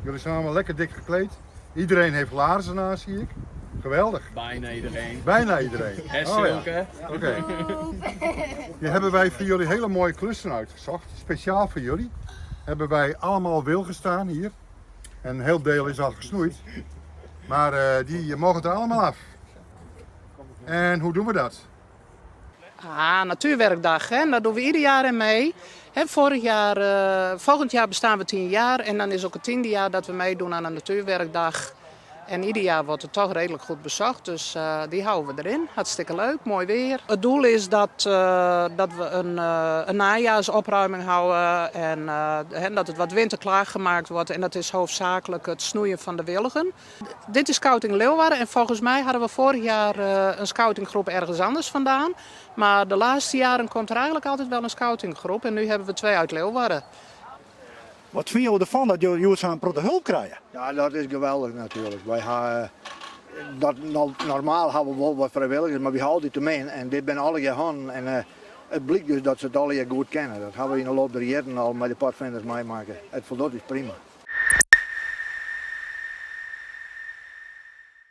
Jullie zijn allemaal lekker dik gekleed. Iedereen heeft laarzen aan, zie ik. Geweldig. Bijna iedereen. Bijna iedereen. Hè, Oh ja. Silke? Oké. Hier hebben wij voor jullie hele mooie klussen uitgezocht. Speciaal voor jullie. Hebben wij allemaal wilgen staan hier. En een heel deel is al gesnoeid. Maar die mogen er allemaal af. En hoe doen we dat? Ah, Natuurwerkdag, hè? Daar doen we ieder jaar in mee. Hè, vorig jaar, volgend jaar bestaan we 10 jaar en dan is ook het 10e jaar dat we meedoen aan een Natuurwerkdag. En ieder jaar wordt het toch redelijk goed bezocht, dus die houden we erin. Hartstikke leuk, mooi weer. Het doel is dat we een najaarsopruiming houden en hè, dat het wat winterklaar gemaakt wordt. En dat is hoofdzakelijk het snoeien van de wilgen. Dit is Scouting Leeuwarden en volgens mij hadden we vorig jaar een scoutinggroep ergens anders vandaan. Maar de laatste jaren komt er eigenlijk altijd wel een scoutinggroep. En nu hebben we twee uit Leeuwarden. Wat vind je ervan dat jullie zo'n protte hulp krijgen? Ja, dat is geweldig natuurlijk. Wij hebben, dat, normaal hebben we wel wat vrijwilligers, maar we houden die te min. En dit ben alle handen. En het blijkt dus dat ze het alle goed kennen. Dat hebben we in de loop der jaren al met de padvinders meemaken. Het voldoet is prima.